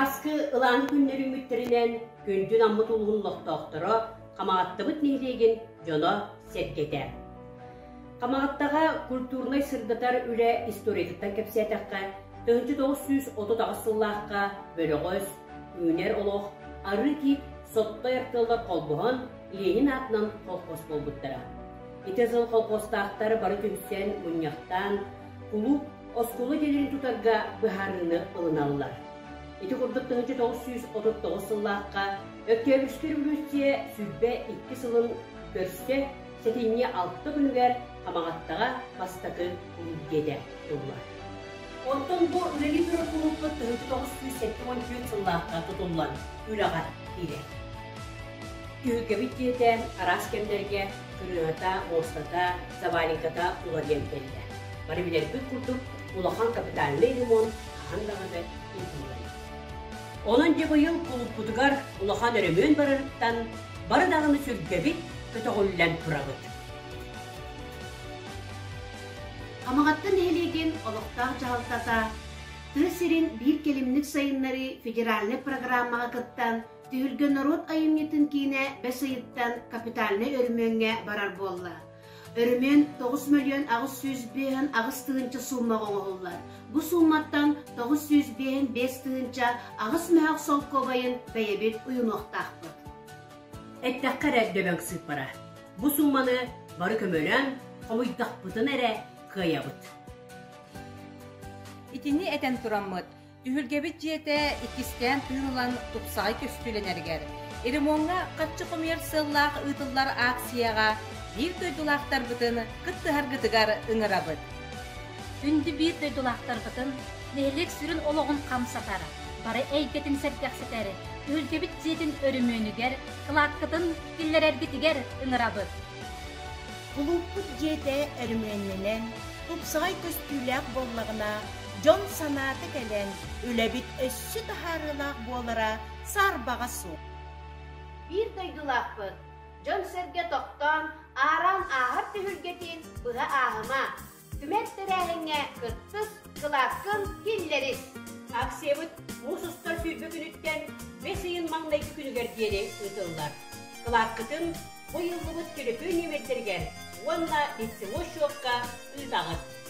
Сааскы ылааҥы күннэр үүммүттэринэн күндү Наммыт улууһун олохтоохторо, Хамаҕаттабыт нэһилиэгин дьоно-сэргэтэ. Хамаҕаттаҕа культурнай-сырдатар үлэ историятыттан кэпсээтэххэ, 1938 сыллаахха Бөлөҕөс, Үүнэр олох, Арыы Тиит, Соттой артыаллар холбоһон Ленин аатынан колхоз буолбуттара. Ити сыл колхозтаахтар бары түмсэн, мунньахтаан, кулууп, оскуола дьиэлэрин тутарга быһаарыыны ылыналлар. Ити курдук 1939 сыллаахха Өктөөбүрскэй революция 22 сылын көрсө сэтинньи алта күнүгэр Хамаҕаттаҕа бастакы кулууп дьиэтэ тутуллар. Оттон бу үлэлии турар кулууппут 1974 сыллаахха тутуллан үлэҕэ киирэр. Түһүлгэбит дьиэтэ араас кэмнэргэ кырыыһата, муостата, завалинката уларыйан кэллэ. Бары билэрбит курдук, улахан капитальнай ремонт хаһан даҕаны ыытыллар. Онон дьэ быйыл кулууппутугар улахан өрөмүөн барарыттан бары даҕаны сүргэбит көтөҕүллэн турабыт. Хамаҕатта нэһилиэгин олохтоох дьаһалтата тыа сирин биир кэлимник сайыннарыы федеральнай программаҕа кыттан Түһүлгэ норуот айымньытын киинэ бэс ыйыттан капитальнай өрөмүөҥҥэ барар буолла. Өрөмүөн 9 858 тыһыынча сууммаҕа оҥоһуллар. Бу суумматтан 955 тыһыынча аҕыс мөһөх солкуобайын бэйэбит уйунуохтаахпыт. Эттэххэ эрэ дөбөҥ сыыппара. Бу сууманы бары көмөлөөн хомуйдахпытына эрэ кыайабыт. Итини этэн тураммыт, Түһүлгэбит дьиэтэ иккистээн тыын ылан тупсаҕай көстүүлэнэригэр, ремоҥҥа харчы хомуйар сыаллаах ыытыллар акцияҕа биир дойдулаахтарбытын кыттыһаргытыгар ыҥырабыт. Күндү биир дойдулаахтарбытын нэһилиэк сүрүн олоҕун хамсатар, бары эйгэтин сэргэхситэр түһүлгэбит дьиэтин өрөмүөнүгэр кылааккытын киллэрэргитигэр ыҥырабыт. Кулууппут дьиэтэ өрөмүөннэнэн, тупсаҕай көстүүлээх буоллаҕына, дьон санаата кэлэн, үлэбит өссө таһаарыылаах буолара саарбаҕа суох. Биир дойдулаахпыт, дьон-сэргэ тохтоон, аараан ааһар түһүлгэтин быһа ааһыма, түмэр тэрээһиҥҥэ кыттыс, кылааккын киллэрис! Акциябыт муус устар 20 күнүттэн бэс ыйын маҥнайгы күнүгэр диэри ыытыллар. Кылааккытын бу ыйыллыбыт төлөпүөн нүөмэрдэригэр уонна лицевой счекка ыытаҕыт.